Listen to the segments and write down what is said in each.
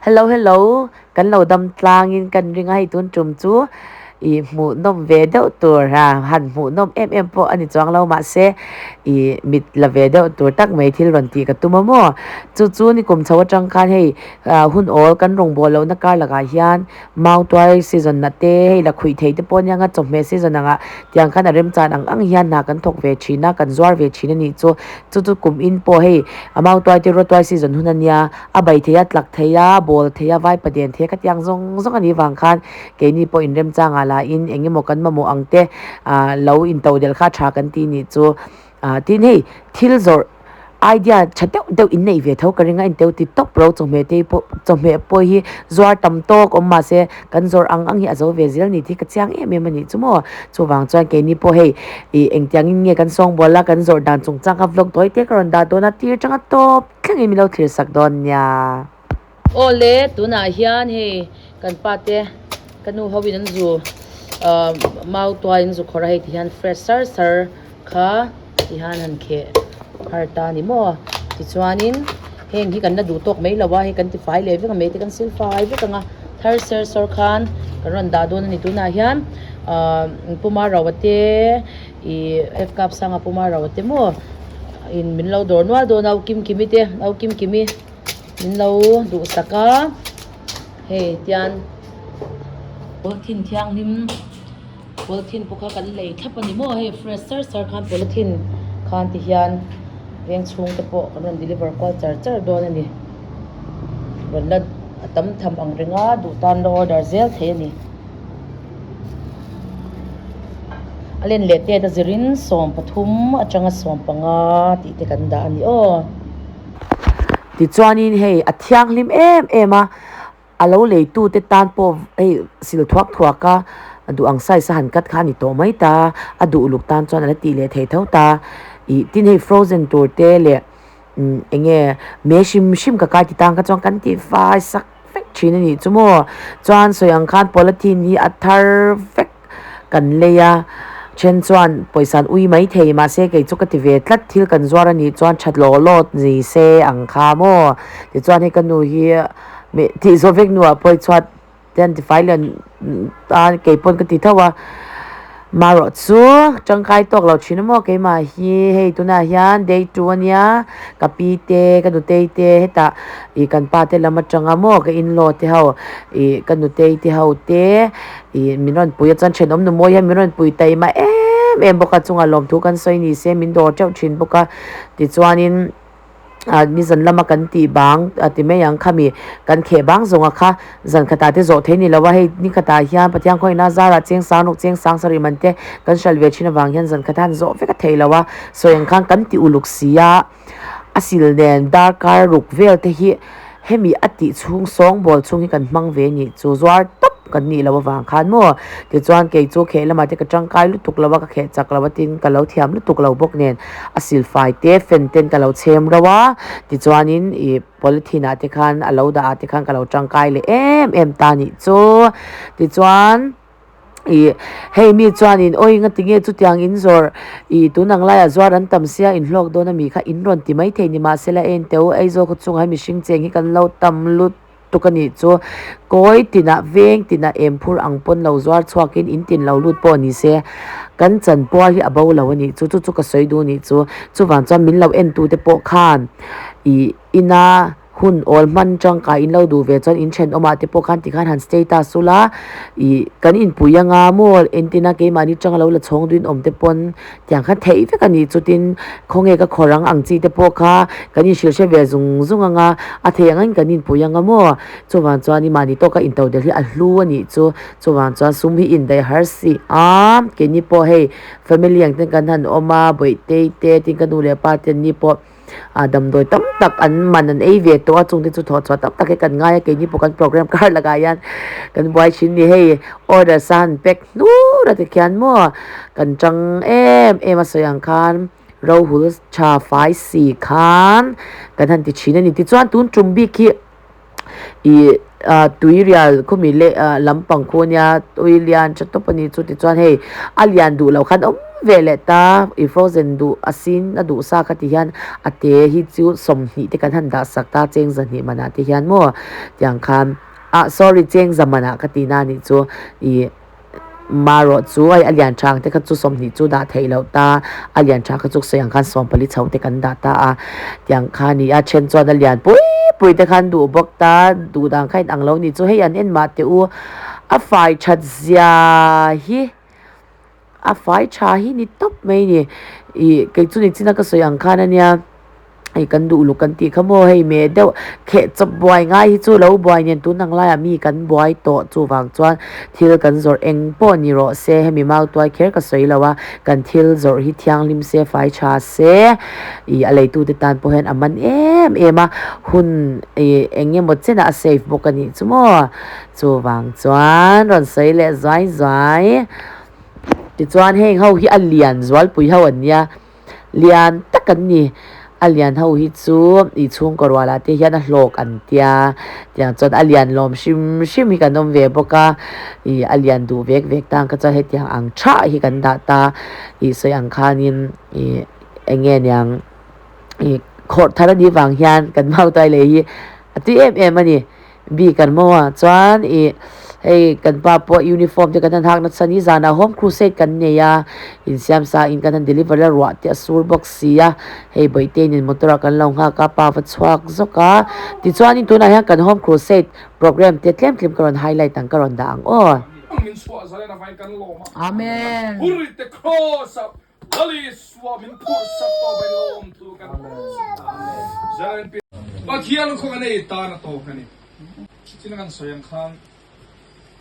Hello hello kan lo dam tlangin kan ring a hei tun tum chu ih hmuh nawm ve deuh tur a han hmuh nawm em em pawh a ni chuang lo mahse ih mit la ve deuh tur tak mai thil rawn tih ka tum a maw chu chu ni kum chho atang khan hei ah hun awl kan rawngbâwl lohna kar lakah hian Mau tuai season na te hei la khuih thei te pawh ania nga chawhmeh season anga tiang khan a remchan ang ang hian hna kan thawk ve thin a kan zuar ve thin a nih chu chu chu kum in pawh hei a mau tuai te rawtuai season hun ania a bai thei a tlak thei a bawl thei a vaipa den thei a khatiang zawng zawng a nih vang khan keini pawh in remchangah lah in eng emaw kan mamawh ang te ah lo in to delh kha tha kan ti nih chu ah tin hei thil zawrh idea tha deuh deuh in neih ve tho ka ring a inteu ti tawp ro chawhmeh te pawh chawhmeh pawh hi zuar tam tawk awm mahse kan zawrh ang ang hi a zo ve zel ni tih ka chiang em em a nih chu maw chuvang chuan keini pawh hei ih engtiangin nge kan sawngbawl a kan zawrh dan chungchang kha vlog tawi te ka rawn dah dawn a tir tanga tawp thlengin min lo thlir sak dawn nia. Aw le tunah hian hei kan pa te ka nu ho in an zu ah mau tuai an zu khawrh a hei ti hian fresh sar sar kha ti hian han kheh har ta a ni maw tichuanin heng hi kan la duh tawk mai lo a hei kan ti fai leh vek ang mai te kan sil fai vek ang a thar ser sawr khan kan rawn dah dawn a ni tunah hian ah puma rauh a te ih f kap sanga puma rauh a te maw in min lo dawr nual dawn a u kim kimi te au kim kimi. Min lo duhsak a, hei tian polythene thianghlim polythene pawh kha kan lei thlap a ni maw hei fresh sar sar khan polythene khan ti hian veng chhung te pawh kan rawn deliver kual char char dawn a ni rawn la a tam tham ang reng a duh tan la order zel thei a ni a len leh tet a zirin 13 atanga 15 tih te kan dah a ni aw. Tichuanin hei a thianghlim em em a, a lo leitute tan pawh hei sil thuak thuak a, duh ang size a han cut kha a ni tawh mai ta, a duh uluk tan chuan a la tih leh thei tho ta. Ih tin hei frozen tur te leh umm eng nge me hrim hrim ka kai ti tan kha chuan kan tih fai sak vek thin a nih chu maw. Chuan sawi ang khan polythene hi a thar vek kan lei a, then chuan pawisa an ui mai thei mahse kei chu ka ti ve tlat thil kan zuar a nih chuan that law law ni se ang kha maw tichuan hei ka nu hi tih zawh vek hnuah pawh hi chhuat te an tifai leh a kei pawn ka ti tho a marawh chu tangkai tawk lo thin a maw keimah hi hei tunah hian day two ania ka pi te ka nutei te hetah ih kan pa te lam atanga maw ka in law te ho ih ka nutei te ho te. Ih min rawn pui a chuan thenawm nu mawi hian min rawn pui taima em em bawk a chungah lawmthu kan sawi ni se min dawr teuh thin bawk a tichuanin ah nizan lama kan tih bang a ti mai ang khami kan kheh bang zawnga kha zan khatah te zawh thei ni lo a hei ni khatah hian Pathian khawihna zarah cheng sang ruk cheng sang sarih man te kan hral ve thin avang hian zan khatah an zawh vek a theih lo a sawi ang khan kan ti uluk si a a sil nen darkar ruk vel te hi hemi a tih chhung sawngbawl chhung hi kan hmang ve nih chu zuar tawp kan nih loh avang khan maw tichuan kei chu kheh lamah te ka tangkai lutuk lo a ka kheh chak lo a tin ka lo thiam lutuk lo bawk nen a silfai te fan ten ka lo chhem reuh a tichuanin ih polythene ah te khan a lo dah ah te khan ka lo tangkai leh em em ta nih chu tichuan. Ih hei mi chuanin awi nga tinge chutiang in zawrh ih tun ang laiah zuar an tam sia in hlawk dawn ami kha in rawn ti mai thei ni mahsela en teu Aizawl khaw chungah hian mihring cheng hi kan lo tam lutuk a nih chu kawi tinah veng tinah em phur ang pawn lo zuar chhuakin in tin lo lut pawh ni se kan chanpual hi a bo lo a nih chu chu chu ka sawi duh a nih chu chuvang chuan min lo en tu te pawh khan ih ina Hun awl hman tangkai in lo duh ve chuan in thenawmah te pawh khan tikhan han status ula ih kan inpui anga maw entina keimahni tanga lo la chhawng duin awm te pawn tiang khan theih vek a ni chutin khawnge ka khawr ang ang chi te pawh kha kan inhrilh hre ve zung zung anga a theih ang angin kan inpui anga maw chuvang chuan i mahni tawka intodelh hi a hlu a nih chu chuvang chuan sum hi indaih har si a keini pawh hei family ang ten kan han awm a bawihte te tin ka nu leh pa te an ni pawh. Ah damdawi tam tak an man an ei ve tawh a chungte chu thawh chhuah tam tak hi kan ngai a keini pawh kan program kar lakah hian kan buai thin ni hei order sa han pack hnur a tikhian maw kan tang em em a sawi ang khan ro hul tha fai si khan kan han ti thin a ni tichuan tun tum bik hi ih. ah tuirial khawmi leh ah lampang khu ania tui lian tha tawp a ni chu tichuan hei a lian duh loh khan awm ve leh ta ih frozen duh a sin a duh sa kha ti hian a te hi chu 20 te kan han dah sak ta cheng 200 manah te hian maw tiang khan ah sorry cheng za manah ka tihna a nih chu ih. Marawh chu hei a lian tha ang te kha chu 20 chu dah theih loh ta, a lian tha kha chu sawi ang khan 14 chho te kan dah ta a, tiang kha a ni a, then chuan a lian pui pui te khan duh bawk ta, duh dan kha inang lo ni chu hei an en mah teh u, a fai that zia hi a fai tha hi ni tawp mai a ni, ih kei chu nichina ka sawi ang khan a nia. Hei kan duh luk kan tih kha maw hei meh deuh kheh chawp buai ngai hi chu lo buai nen tun ang laiah mi kan buai tawh chuvang chuan thil kan zawrh eng pawh ni rawh se hemi mau tuai kher ka sawi lo a kan thil zawrh hi thianghlim se fai tha se ih a leitute tan pawh hian a man em em a hun ih eng emaw chenah a safe bawk a nih chu maw chuvang chuan rawn sawi leh zuai zuai tichuan heng ho hi a lian zualpui ho an nia. Lian tak an ni. A lian ho hi chu ih chhungkaw rualah te hian a hlawk an tia. Tiang chuan a lian lawm hrim hrim hi kan awm ve bawk a. Ih a lian duh vek vek tang kha chuan hetiang ang thah hi kan dah ta. Ih sawi ang khanin ih eng nge niang ih khawrh thar a nih vang hian kan mautai lei hi a tui em em a ni. Bik an maw a chuan ih hei kan pa pawh uniform te kan han hak nasa ni zanah home crusade kan nei a insiam sa in kan han deliver a ruah te a sur bawk si a hei bawihte nen motor ah kan lo nghak a pa va chhuak zawk a tichuanin tunah hian kan home crusade program te tlem tlem ka rawn highlight ang ka rawn dah ang aw. Amen. Pathian khaw kan ei tan a tawk a ni. Chin kan sawi ang khan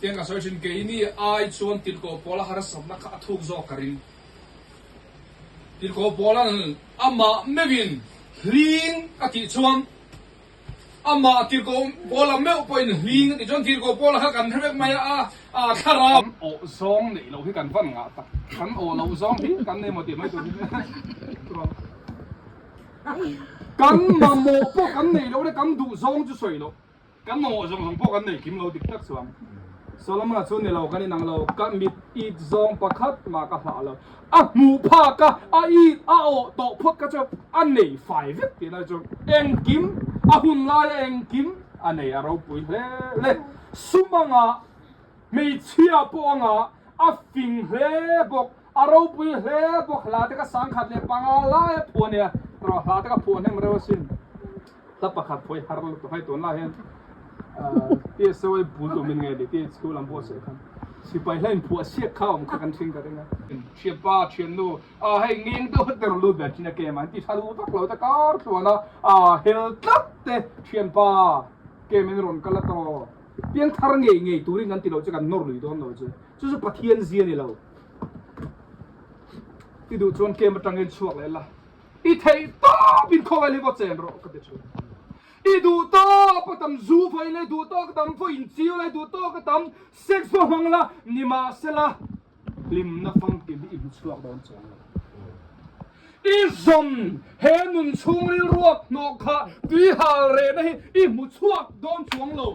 tiang ka sawi thin keini ai chuan tirhkoh pawla harsatna kha a thuk zawk ka ring. Tirhkoh pawla'n amah meuhin hling a tih chuan Amah tirhkoh Paula meuh pawhin hling a ti chuan tirhkoh Paula kha kan hre vek mai a, a thlarau. Kan awh zawng neih loh hi kan van ngah tak, kan awh loh zawng hi kan nei maw tih mai tur hi Kan mamawh pawh kan neih loh leh kan duh zawng chu sawi loh, kan mamawh zawng zawng pawh kan nei kim lo dik tak chuang. Solomon-a chu ni lo, kan inang lo, ka mit it zawng pakhat mah ka hlah lo. A hmuh phak a, a it a awh tawh phawt kha chu a nei fai vek tih lai chu engkim a hun laia engkim a nei a ropui hle hle. Sum anga hmeichhia pawh anga a fing hle bawk, a ropui hle bawk. Hla te kha 1005 laia phuah a nia, hla te kha phuah hnem reuh asin. Hla pakhat pawh i har lutuk hei tunlai hian TSO bul tum in nge ni tih school an buatsaih khan sipai hla inphuah siak kha awm kha kan thin ka ring a. Thianpa thiannu ah hei ngeng deuh hlek te rawn lut ve thin a kem an ti tha duh vak lo te kar tluan a ah hel tlat te thianpa kem in rawn kal a tawh piangthar ngei ngei turin kan ti loh che kan nawr lui dawn lo che chu chu Pathian zia ni lo ti duh chuan kem atangin chhuak leh la. I theih tawp in khawngaih leh vaw chen rawh ka ti thin. I duh tawp a tam zu vawi la, i duh tawk a tam vawi inchiu la, i duh tawk a tam sex pawh hmang la, nimahsela hlimna famkim hi i hmu chhuak dawn chuang lo. I zawn he nun chhung rilruak hnawh kha tui hal rehna hi i hmu chhuak dawn chuang lo.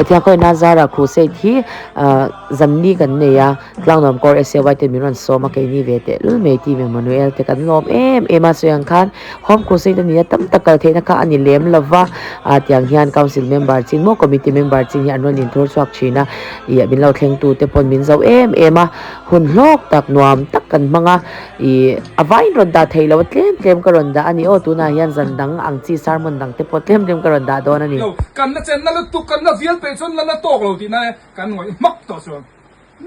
Pathian khawiah Nazara crusade hi ah zanni kan nei a tlangnuam kawr SAY te min rawn sawm a keini ve teh lul mai tih Emmanuel te kan lawm em em a sawi ang khan home crusade a ni a tam tak kal theihna kha a ni lem lo va ah tiang hian council member chin maw committee member chin hi an rawn inthur chhuak thin a ih min lo thleng tu te pawn min zo em em a hun hlawk tak nuam tak kan hmang a. Ih a vaiin rawn dah theih loh a tlem tlem ka rawn dah a ni aw tunah hian zan dang ang chi sermon dang te pawh tlem tlem ka rawn dah dawn a ni. Lo, kan la chenna lutuk, kan la vial peih chuan la na tawk lo tihna e, kan ngawih hmak tawh chuan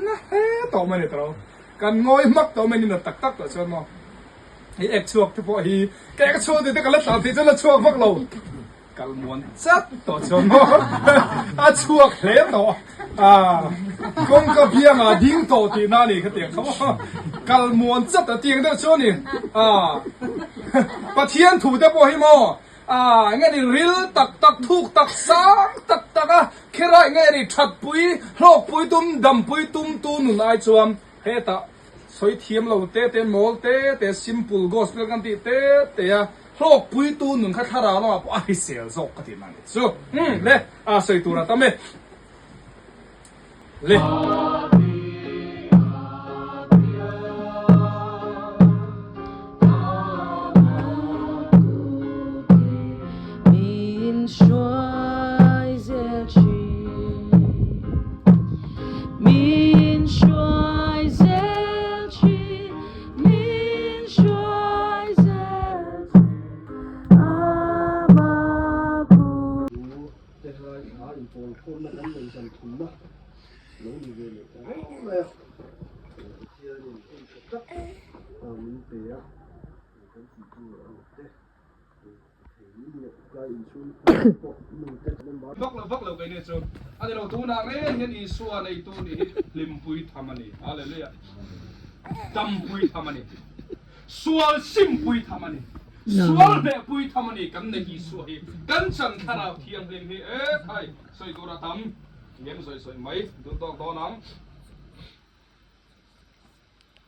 na he tawh mai a ni tawh lo, kan ngawih hmak tawh mai a ni na tak tak tawh chuan maw i ek chhuak te pawh hi ka ek chhuak tih te ka la tlan theih chuan la chhuak vak lo. Kal muan chat tawh chuan maw a chhuak hle tawh a kawngka biangah ding tawh tihna a ni kha tiang kha maw kal muan chat a tiang deuh chu a ni a Pathian thu te pawh hi maw A enge ni ril tak tak, thuk tak, sang tak tak a khera enge ni thatpui, hlawkpui tum, dampui tum tu nun ai chuan hetah sawi thiam lo te te, mawl te te, simple gospel kan tih te te a hlawkpui tu nun kha thlarau lamah pawh a hrisel zawk ka tih na ni chu. Umm le, a sawi tur a tam e. Le. Inpawlkhawmna kan nei zan thumna lo ni ve leh ta reng mai a, Pathianin hun tha tak min pe a, kan tih tur ang te thei leh tlai inchhung pawh nu te member. Vak lo vak lo kei ni chu a ni lo tunah reng hian Isua neitu nih hi hlimpui tham a ni. Hallelujah. Dampui tham a ni. Sual simpui tham a ni. Sual hlehpui tham a ni. Kan neih Isua hi kan chan thlarau thianghlim hi e khai sawi tur a tam ngem sawi sawi mai duh tawk dawn ang.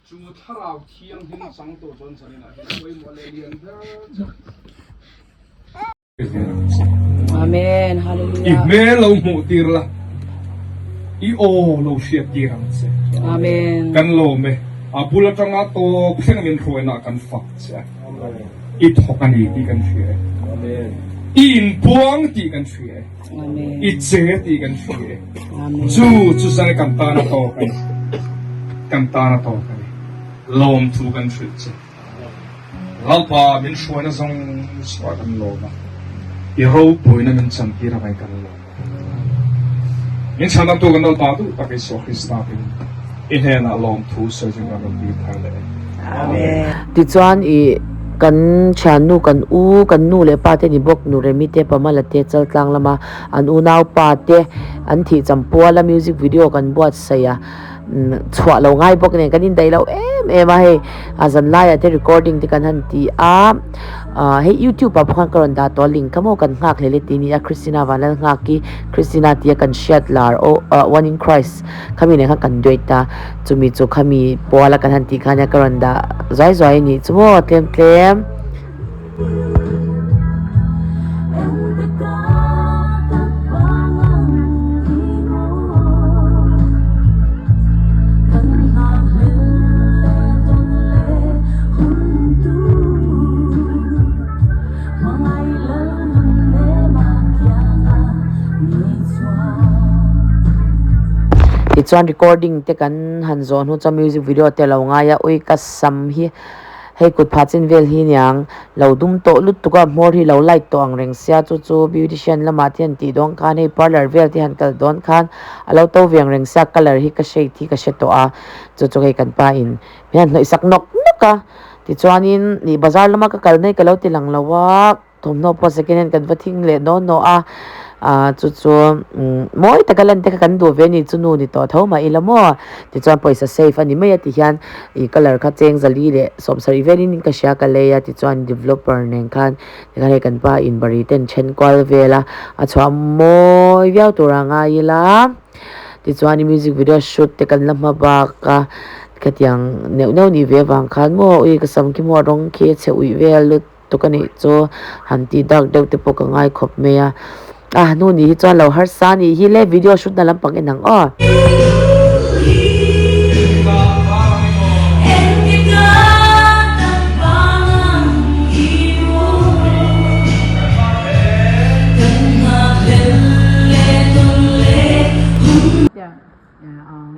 Chu thlarau thianghlim chang tur chuan zaninah hian pawimawh leh lian ber chu. Amen. I Hallelujah. hmel lo hmuh tir la, i aw lo hriat tir ang che. Amen. Kan lawm e, a bul atanga tawp thleng min hruaina kan fak che a. I thawk a ni tih kan hria e. I inpuang tih kan hria e. Amen. I che tih kan hria e. Amen. Chu chu zan kan tan a tawk a ni. Kan tan a tawk a ni. Lawmthu kan hrilh che. Lalpa min hruaina zawng zawng ah kan lawm a, i ropuina min chantir avangin kan lawm a. Min chhanatu kan Lalpa duh tak Isua Krista pin i hnenah lawmthu sawi chu kan rawn ti thar leh e. Amen. Tichuan i kan thiannu kan u kan nu leh pa te ni bawk nu Remi te Pamala te Chaltlang lama an unau pa te an thih champuala music video kan buatsaih a. Chhuah lo ngai bawk nen kan indaih lo em em a hei a zan laiah te recording te kan han ti a ah hei youtube ah pawh khan ka rawn dah tawh a link kha maw kan nghak hlel e tih a ni a Christina Vanlal nghak hi Christina tia kan hriat lar aw ah one in Christ khami nen khan kan duet a chumi chu khami puala kan han tih khan nia ka rawn dah zuai zuai a nih chu maw tlem tlem. Tichuan recording te kan han zawh hnu chuan music video te a lo ngai a ui ka sam hi. Hei kut phah chin vel hi niang, lo dum tawh lutuk a, hmawr hi lo light tawh ang reng sia, chu chu beautician lamah te han tih dawn khan hei parlour vel te han kal dawn khan a lo to ve ang reng sia, colour hi ka shade hi ka hre tawh a, chu chu hei kan pa in min han hnawih sak nawk nawk a, tichuanin ih bazar lama ka kalna hi ka lo ti lang lo a. Thawmhnaw pawh second hand kan va thing leh naw naw a, ah chu chu umm mawi taka lan te kha kan duh ve a ni chu nu ni tawh tho mah ila maw tichuan pawisa save a ni mai a ti hian ih colour kha cheng zali leh sawmsarih velin ka hria ka lei a tichuan developer nen khan tikhan hei kan pa in bari ten then kual vel a a chhuah mawi viau tur a ngai ila tichuan music video shoot te kan la hma bak a khatiang neuh neuh nih ve avang khan maw ui ka sam khi maw a rawng khi a chhe uih vel lut. tuk a nih chu han tih dark deuh te pawh ka ngai khawp mai a a hnu ni hi chuan lo harsa a nih hi le video shoot na lampang en ang aw.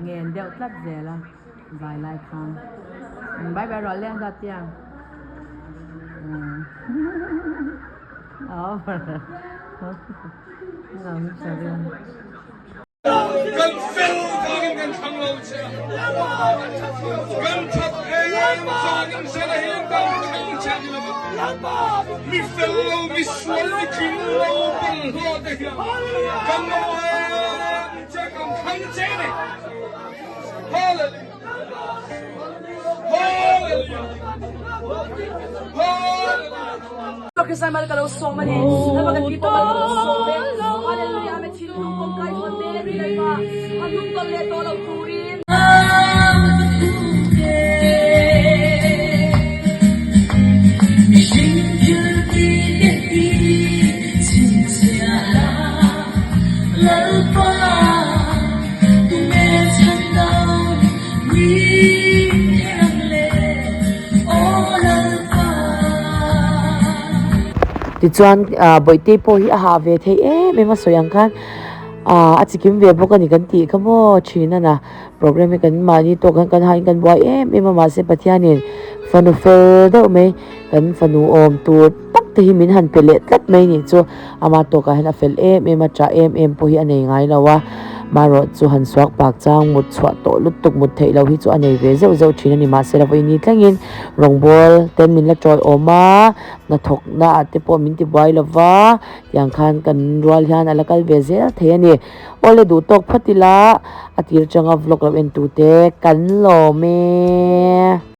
Ngen deuh tlat zel a zai lai khan bye bye rawh le zat tia Kan fel vangin kan thlang lo che a, kan that em vangin zela hian kan thlang che a ni lo va, mi fel lo, mi sual, mi tling lo bawlhhlawh te hian kan mamawh em. Krista mal ka lo sawm a ni. Lalpa kan pi pawh mal ka lo sawm e. Hallelujah Amen thinlung kawng kai hawn mek i Lalpa a hnung tawn leh tawh lo turin. Tichuan ah bawihte pawh hi a hah ve thei em em a sawi ang khan ah a chikim ve bawk a ni kan tih kha maw thin a na program hi kan mahni tawk khan kan hahin kan buai em em a mahse Pathianin fanu fel deuh mai kan fanu awm tur tak te hi min han pe leh tlat mai nih chu ama tawkah hian a fel em em a tah em em pawh hi a nei ngai lo a marawh chu han suak pak chang mut chhuah tawh lutuk mut theih loh hi chu a nei ve zeuh zeuh thin a ni mahse la vawiin ni thlengin rawngbawl ten min la tawi awm a hnathawk na ah te pawh min ti buai lo va tiang khan kan rual hian a la kal ve zel thei a ni awle duh tawk phawt ila a tir atanga vlog lo en tu te kan lawm e.